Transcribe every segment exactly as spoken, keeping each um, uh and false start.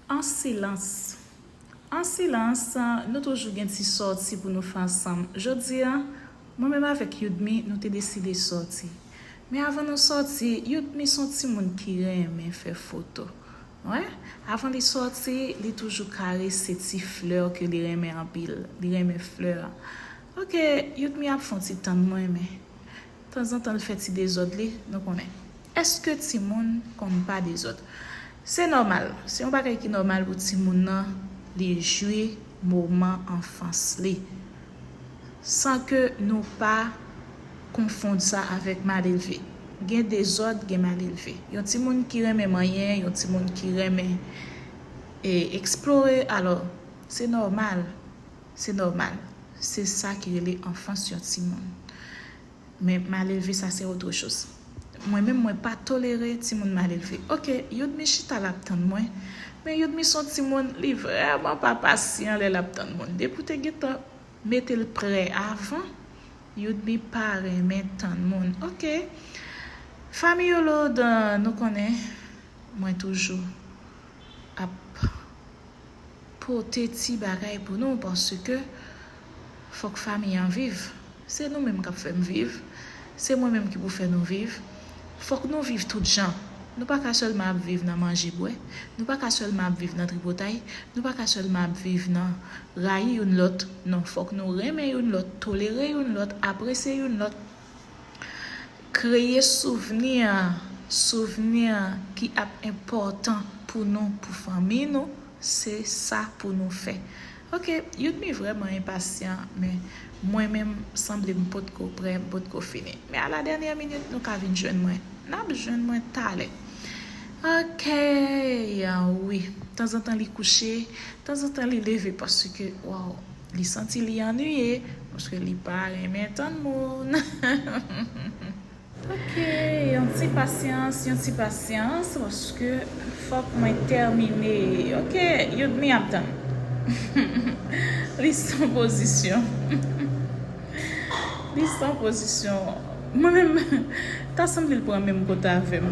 An silans. An silans, nou toujou gen ti sòti pou nou fè ansanm. Jodi a, mwen menm avèk Youdmi, nou te deside sòti. Men avan nou sòti, Youdmi se yon timoun ki renmen fè foto. Wi, avan li sòti, li toujou karese ti flè ke li renmen anpil. Li renmen flè. Ok, Youdmi ap fè yon ti tann mwen, men tanzantan l fè ti dezòd li, nou konnen. Èske timoun konn pa dezòd? Se nòmal. Se yon bagay ki nòmal pou timoun nan, li jwi moman anfans li. San ke nou pa konfonn sa avèk malelve. Gen dezòd, gen malelve. Yon timoun ki renmen manyen, yon timoun ki renmen, e, eksplore, alò, se nòmal. Se nòmal. Se sa ki rele anfans yon timoun. Men malelve, sa se otre choz. Mwen menm, mwen pa tolere timoun malelve. Ok, Youdmi chita l ap tann mwen. Men Youdmi se yon timoun, li vrèman pa pasyan lè l ap tann moun. Depi w te gentan mete l prè avan, Youdmi pa renmen tann moun. Ok. Famille Lourdes, nou konnen, mwen toujou ap pote ti bagay pou nou, paske fòk fanmi an viv. Se nou menm k ap fè m viv. Se mwen menm ki pou fè nou viv. Fòk nou viv tout jan. Nou pa ka sèlman ap viv nan manje bwè. Nou pa ka sèlman ap viv nan tripotay. Nou pa ka sèlman ap viv nan rayi youn lòt. Non, fòk nou renmen youn lòt, tolere youn lòt, apresye youn lòt. Kreye souvni, souvni ki ap enpòtan pou nou, pou fanmi nou, se sa pou nou fè. Ok, Youdmi vrèman enpasyan, men mwen menm, sanble m potko prè, m potko fini. Men a la dènyè minit, nou ka vin jwenn mwen. N ap jwenn mwen talè. Ok, wi. Tanzantan li kouche, tanzantan li leve, paske, waw, li santi li annuiye, paske li pa renmen tann moun. Ok, yon ti pasyans, yon ti pasyans, paske fòk mwen tèmine. Ok, Youdmi ap tann. Li san pozisyon. Li san pozisyon. Mwen menm, ta sanble l pran menm kot avè m.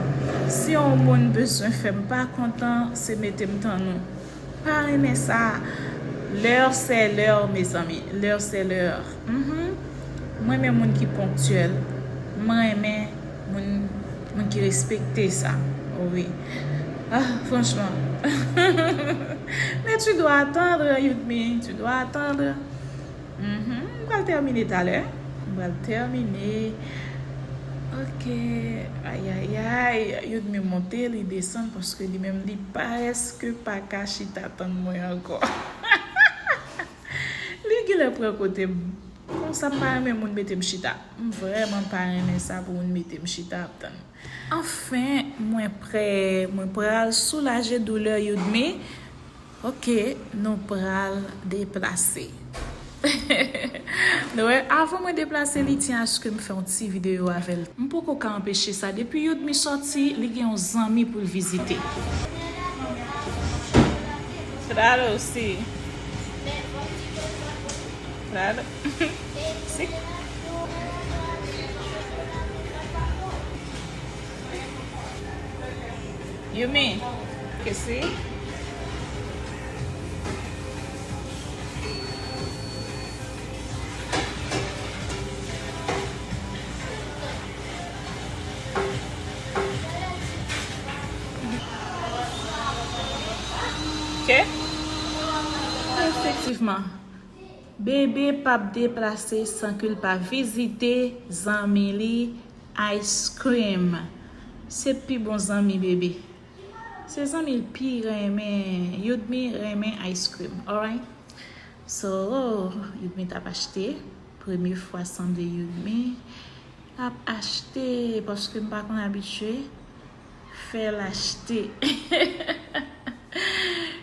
Si yon moun bezwen fè m pa kontan, se mete m tann ou. Pa renmen sa. L'heure c'est l'heure, mezanmi. L'heure c'est l'heure. Mhm. Mwen renmen moun ki ponktyèl. Mwen renmen moun, moun ki respekte sa. Wi. Ah, franchman. Mais tu dois attendre, Youdmi. Tu dois attendre. Mhm. M pral tèmine talè. M pral tèmine. Ok. Ayayay. Youdmi monte, li desann paske li menm li prèske pa ka chita tann mwen ankò. Li genlè pran kote m. Konsa m pa renmen moun mete m chita. M vrèman pa renmen sa pou moun mete m chita ap tann. Anfen, mwen prè, mwen pral soulaje doulè Youdmi. Ok, nou pral deplase. Nou wè, avan mwen deplase, li tyen aske m fè yon ti videyo avè l. M poko ka anpeche sa. Depi Youdmi sòti, li gen yon zanmi pou l vizite. Claro, sí. Claro. Sí. You mean? Que sí? Ok? Efektivman, bebe p ap deplase san ke l pa vizite zanmi li Ice Cream. Se pi bon zanmi bebe. Se zanmi l pi renmen. Youdmi renmen ice cream, alright? So, Youdmi t ap achte. Premye fwa sanble Youdmi ap achte, paske m pa konn abitye fè l achte.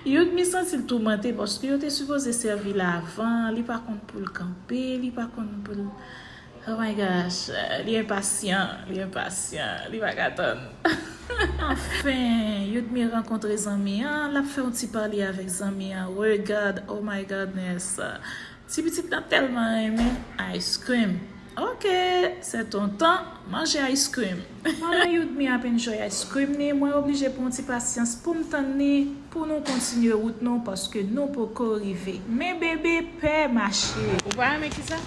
Youdmi santi l toumante, paske yo te sipoze sèvi l avan, li pa konn pou l kanpe, li pa konn pou l, oh my gosh, li enpasyan, li enpasyan, li pa ka tann. Anfen, Youdmi rankontre zanmi an, l ap fè yon ti pale avèk zanmi an. Regard, oh my goodness. Ti pitit lan tèlman renmen ice cream. Ok, c'est ton temps, manje ice cream. Manman Youdmi ap enjoy ice cream ni, mwen oblije pran yon ti pasyans pou m tann ni, pou nou kontinye wout nou, paske nou poko rive. Men bebe pè mache. Ou pa renmen kisa?